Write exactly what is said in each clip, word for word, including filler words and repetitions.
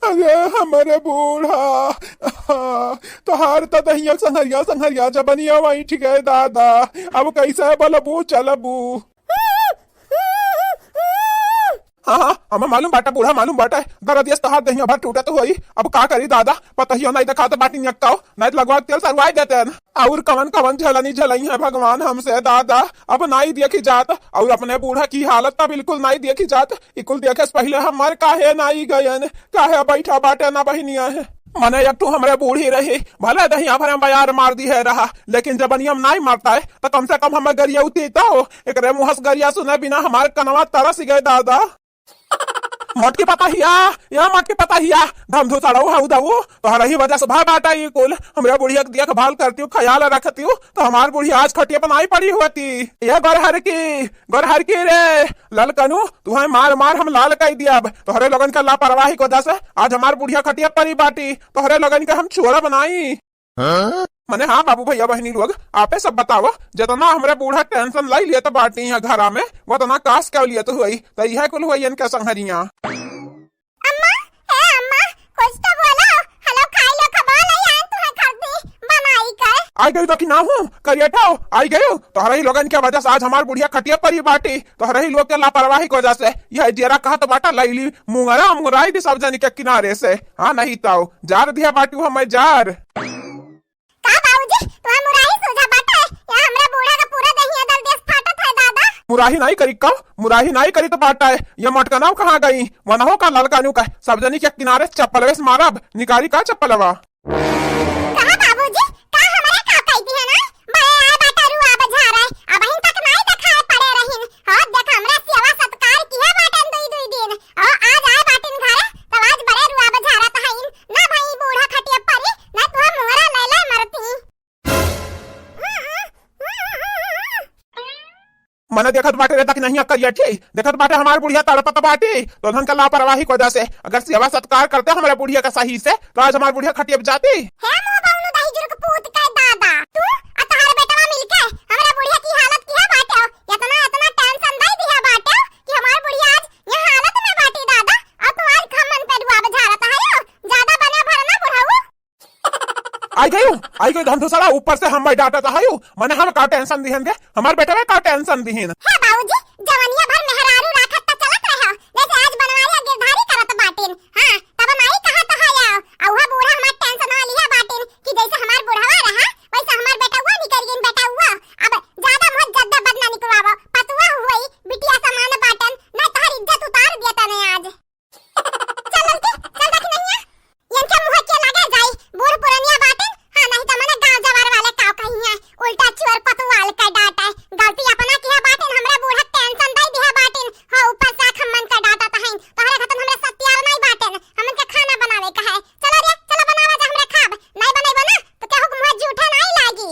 अरे हमरे बूढ़ा, तोहार त दहिया संघरिया संघरिया जबनिया वही ठीक है दादा। अब कैसे बलबू चलबू? हाँ, हाँ, हमें मालूम बाटे बूढ़ा, मालूम बाटे। दरदिया से तोहार दहिया भर टूटत होई। अब का करी दादा, पतहियो नहीं देखात बाटी नियक्काओ, नहीं तो लगवा के तेल सरवाई देते न। और कवन कवन झलनी झलई है भगवान हमसे दादा, अब नाई देखी जात। और अपने बूढ़ा की हालत तो बिल्कुल नाई देखी जात। इकुल देखे से पहले हमार काहे नाई गयन, काहे बैठा बाटे ना बहिनिया है। मने एक ठो हमरे बूढ़ी रही, भले दहिया भरे में बयार मार दी है रहा, लेकिन जब नियम नाई मारता है तो कम से कम हमें गरियाउती तो। एकरे मुँह से गरिया सुने बिना हमार कनवा तरस गए दादा। मोटकी पतहिया, या मोटकी पतहिया, धमधु सड़ऊ हऊ दऊ, तोहरे ही वजह से भा बाटा ई कुल। हमरे बुढ़िया के देखभाल करती हूँ, ख्याल रखती हूँ, तो हमार बुढ़िया आज खटिया पर नाई पड़ी होती। ये गोरहर की, गोरहर की रे, ललकनू, तुहैं मार मार हम लाल कई दियाब। तोहरे लोगन के लापरवाही की वजह से आज हमार बुढ़िया खटिया परी बाटी। तोहरे लोगन के हम छोड़ब नाई। हाँ? मने हाँ बाबू भैया बहिनी लोग, आपे सब बताओ, जितना हमरे बूढ़ा टेंशन लाई लियत बाटी है घरा में, वो तना कास के लियत हुई, तो यह कुल हुई इनके संघरिया। अम्मा, ए अम्मा, कुछ तो बोलो। हेलो, खाई लो, खबा ले आए तुम्हें खरीदी बनाई कर। आई गई तो कि ना हूँ, करिया ठाओ, आई गई। तोहरे ही लोगन के वजह से आज हमार बुढ़िया खटिया परी बाटी, तोहरे ही लोग के लापरवाही की वजह से। यह जेरा कहा तो बाटा लैली, मुंगरा मुंगराई दी सब जनी के किनारे से। हाँ, नहीं ताऊ, जार दिया बाटू हमें जार। का बाबूजी, तुम्हार मुराही सूझा बाटे? यहाँ हमरा बूढ़ा का पूरा देहिया दल देश फाटत है दादा। मुराही नाई करी का? मुराही नाई करी तो बाटा है। ये मटकनाव कहाँ गई? वनहो का ललकानू का सब जनी के किनारे चप्पलवे से मारब, निकारी का चप्पलवा? कहा बाबूजी, का हमारे का कह दी है ना? बड़े आए बाटा रुआ बझा रहे, अबहिन तक नाई देखाए पड़े रहिन। हाँ, देख हमरा सेवा सत्कार किया बाटन दुई दुई दिन। हाँ, आज आए बाटिन घरे, तब आज बड़े रुआ बझा रहा तहाइन। ना भाई बूढ़ा खटिया परी, ना तुहा मुहरा ले ले मरती। मने देखत बाटे रे तक नहीं करिया ठीक, देखत बाटे हमार बुढ़िया तड़पत बाटी, तो धन का लापरवाही की वजह से। अगर सेवा सत्कार करते हमारे बुढ़िया का सही से, तो आज हमार बुढ़िया खटिया पे जाती। हे मुंह बौलू दही जुर्ग पूत के दादा, तू आ तोहार बेटवा मिलके हमरा बुढ़िया की हालत किया बाटे। इतना, इतना टेंशन दे दिया बाटे कि हमार बुढ़िया आज यह हालत में बाटी दादा। और तू आज खम्मन पे रुआ बझारत है, ज्यादा बने भर ना बुढ़ऊ। आई गयो, आई गयो धमधुसड़ा, ऊपर से हम डांटत है। मने हम का टेंशन दिहन दे, हमार बेटवे का टेंशन दिहन। हे बाबूजी, जवनिया भर मेहरारू राखत त चलत रहे, जैसे आज बनवारी आ गिरधारी करत बाटिन। हाँ, तब माई कहत है आओ, आ उहा बूढ़ा हमार टेंशन वाली है बाटिन कि जैसे हमार बुढ़वा रहा, वैसे हमार बेटवा निकल गइन बेटवा। अब ज्यादा मुँह जद्दा बदना निकलवावा, पतुआ हुई, बिटिया समान बाटन, ना तोहर इज्जत उतार दिया तने आज। चल ललकी, चल देखी नहीं है। इनके मुँह के लगे जाई, बूढ़ पुरनिया बाटिन, हाँ नहीं तो मने गाँव जवार वाले काव कही है, उल्टा चोर पतुआल के डांट है, गलती अपना किया बाटिन, हमरा बूढ़ा टेंशन दे दिया बाटिन, हाँ ऊपर से आँख मन के डांटत हैं, तोहरे खतन हमरे सत्यार नहीं बाटिन, हमन के खाना बनावे का है, चलो रे, चलो बनावा जा हमरा खाब, नहीं बनैबो ना, तो केहू के मुँह जूठा नहीं लागी।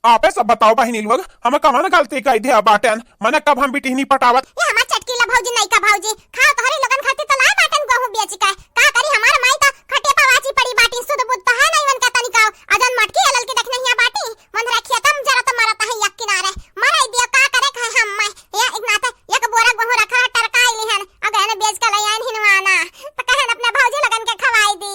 आपे सब बताओ बहिनी लोग, हम कवन गलती कई दिया बाटेन? मने कब हम बिटिहनी पटावत? ये हमार चटकीला भौजी, नइका भौजी, खाओ तोहरे लोगन खातिर तो लाए बाटेन गेहूं बेच के। का करी, हमार माई तो खटिया पर वाची पड़ी बाटी, सुध बुध तो है नहीं उनका तनिका। अजन मटकी अलल के देखने हिया बाटी, मंदरा खेतम जरा तो मरत है एक किनारे। मराई दिया, का करे खाए हम मैं? ये एक नाते एक बोरा गेहूं रखा है, टरकाई लिहन, अगर ने बेच के ले आइन हिनवाना, तो कहन अपने भौजी लोगन के खवाई दी।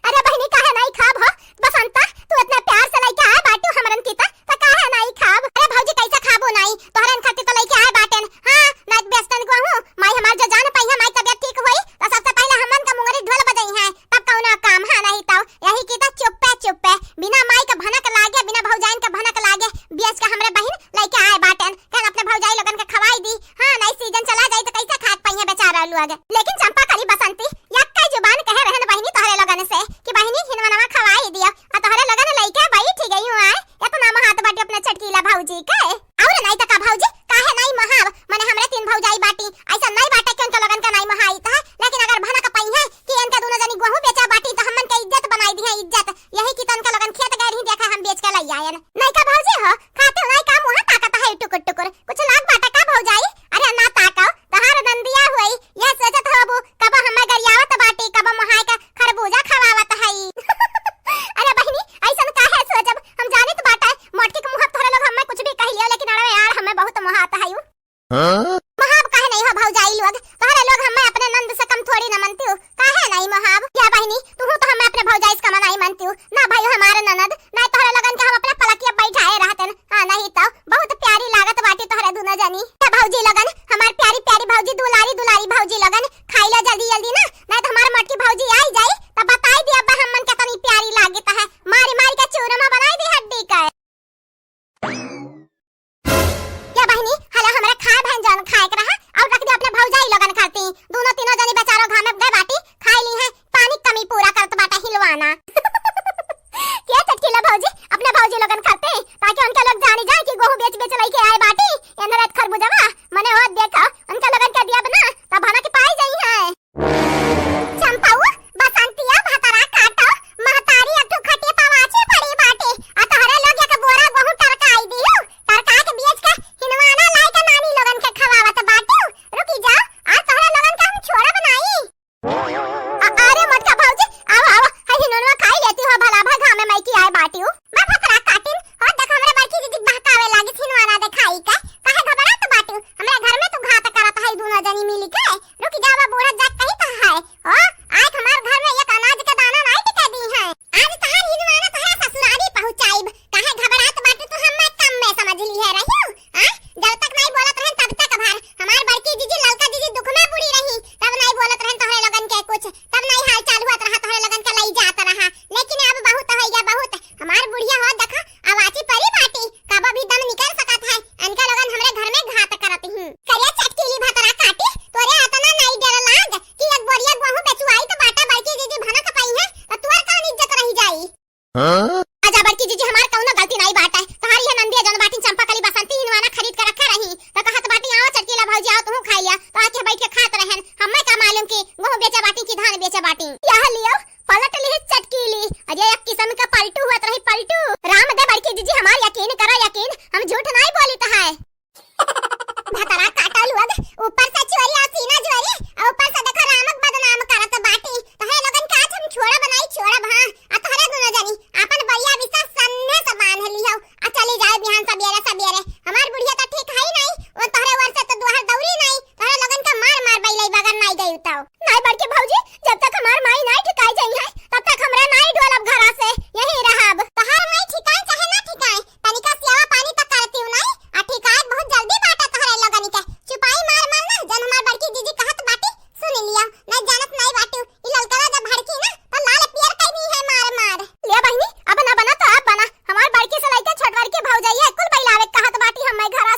अरे बहिनी, काहे नहीं खाब हो? बसंता, तू इतना प्यार से लइके आए बाटू हमरन की त, त काहे नहीं खाब? अरे भौजी, कैसे खाबो नहीं? तोहरन खातिर तो लइके आए बाटेन। हाँ, ना बेचतन को हूँ, माई हमार जो जान पाई है, माई तबियत ठीक होई, तो सबसे पहले हमन का मुंगरी ढोल बजाई है, तब कौनो काम, हाँ नहीं तो। यही की त चुप्पे चुप्पे, बिना माई का भनक लागे, बिना भौजाइन का भनक लागे, बेच के हमरे बहिन लइके आए बाटेन। कल अपने भौजाई लोगन के खवाई दी। हाँ, नहीं सीजन चला जाई तो कैसे खात पाइए बेचारा लोग। लेकिन चंपा कली बसंती, यक्का जुबान कहे रहन बहिनी तोहरे लोगन से कि बहिनी हिनवनवा खवाई दियो, आ तोहरे लोगन लइके बैठी गई हूँ आए। इतना महात बाटे अपने चटकीला भौजी के। और नहीं तो का भौजी, काहे नहीं महाव? मने हमरे तीन भौजाई बाटी, ऐसा नहीं बाटे कि उनके लोगन का नहीं महाई तो है, लेकिन अगर भनक पाई है कि इनके दोनों जनी गेहूं बेचा बाटी तो हमन के इज्जत बनाई दी है, इज्जत। यही की तनका लोगन खेत गए रही, देखा हम बेच के लई आयन। नहीं का भौजी हो, खाते हो नहीं का मुँह ताकत है टुकुर टुकुर, कुछ लाग बाटा का भौजाई? अरे ना ताको, तहार नंदिया हुई, यह सोचत होबू कब हमें गरियावत बाटी, कब मोहाय के खरबूजा खवावत हई। अरे बहिनी, ऐसन काहे सोचब? हम जानित बाटे, मोटकी के मुँह तोहरे लोग हमें कुछ भी कह लियो, लेकिन जाए कि गोहूँ बेच बेच लइके आए बाटी, एने रात खरबूजवा, मने होत देखा, उनका लगन के दिया बना, तब भनक पाई जाई है। चंपाऊ, बसंतिया, भतरा काटो, महतारी एक ठो खटिया पवाचे पड़ी बाटे, आ तोहरे लोग एक बोरा गोहूँ टरकाई दिहु, टरका के बेच के हिनवाना लाई के नानी लोगन के खवावत बाटू। रुकी जा, आज तोहरे लोगन के हम छोड़ब नाई। अ-, अरे मोटका भौजी, आवा, आवा, है हिनोनवा खाई लेती हो, भला भा घामे में की आए बाटी हूँ। बा भतरा काटिन, हो देख हमरे बड़की दीदी बहकावे लागी हिनवाना देखाई के, काहे घबरात बाटी हूँ? हमरे घर में तू घात करत है दोनों जनी मिली के। रुक जावा, बूढ़ा जात कही तो है। हो, आज हमार घर में एक अनाज के दाना नाई टिके दी है। आज तहार हिनवाना तोहरा ससुरारी पहुँचाइब। काहे घबरात बाटी तू, हम्मे कम में समझ ली है रहियो? हाँ? जब तक नाई बोलत रहन तब तक भार। हमार बड़की जीजी, ललका जीजी दुख में बुड़ी रही, तब नाई बोलत रहन तोहरे लोगन के कुछ, तब नाई हाल चाल हुआ रहा, तोहरे लोगन के लई जात रहा। लेकिन अब बहुत होइगा, बहुत। हमार बुढ़िया हो देखा, अब आची परी बाटी, कब भी दम निकल सकत है। अनका लोगन हमरे घर में घात करत ही। करिया चटकीली भतरा काटी, तोरे अतना नाई डर लाग कि एक बोरिया गोहूँ बेचुआई तो बाटा बड़की जीजी भनक पई है, तो तोर कौन इज्जत रही जाई? हाँ? आजा बड़की जीजी, हमार कौनो गलती नाई बाटे। तोहार इहे नंदिया जौन बाटिन चंपा कली बसंती हिनवाना खरीद के रखे रही, तो कहत बाटी, "आओ चटकीला भौजी, आओ तुहू खाई लिया।" तो आके बैठ के खात रहन। हमें का मालूम कि गोहूँ बेचे बाटी कि धान बेचे बाटी। यह लियो, पलट ली चटकीली। अरे एक किस्म का पलटू हुआ रही, पलटू। राम दे बड़की जीजी, हमार यकीन करा, यकीन, हम झूठ नाई बोलित है। भतरा काटल हुआ, ऊपर से चोरी और सीना चोरी, और ऊपर से देखो रामक बदनाम करत बाटी। तोहरे लोगन के आज हम छोड़ब नाई, छोड़ब, हाँ। आ तोहरे दोनों जनी आपन बढ़िया बिस्तर सन्ने से बांध लिहो, आ चली जाए बिहान सबेरे सबेरे। हमार बुढ़िया तो ठीक है ही नहीं, वो तोहरे ओर से तो दुआर दौरी नहीं, तोहरे लोगन का मार मार बैलाई बगर नाई गई तो। नाई बड़की भौजी, जब तक हमार माई नाई ठिकाई जाई है, तब तक हमरा नाई डोलब घरा से, यहीं रहब। तोहार माई ठिकाए चाहे ना ठिकाए, तनिका सेवा पानी तो करती हूँ नहीं, आ ठिकाए बहुत जल्दी बाटे तोहरे लोगन के। चुपाई मार मार ना, जन हमार बड़की जीजी कहत बाटी, सुन लिया, नहीं जानत नहीं बाटू, ई ललकवा जब भड़की ना, तो लाल पियर कैनी है मार मार। ले बहिनी, अब ना बना तो अब बना, हमार बड़की से लइके छोटवर के भौजाई है, कुल बैलावे कहत बाटी हमें घरा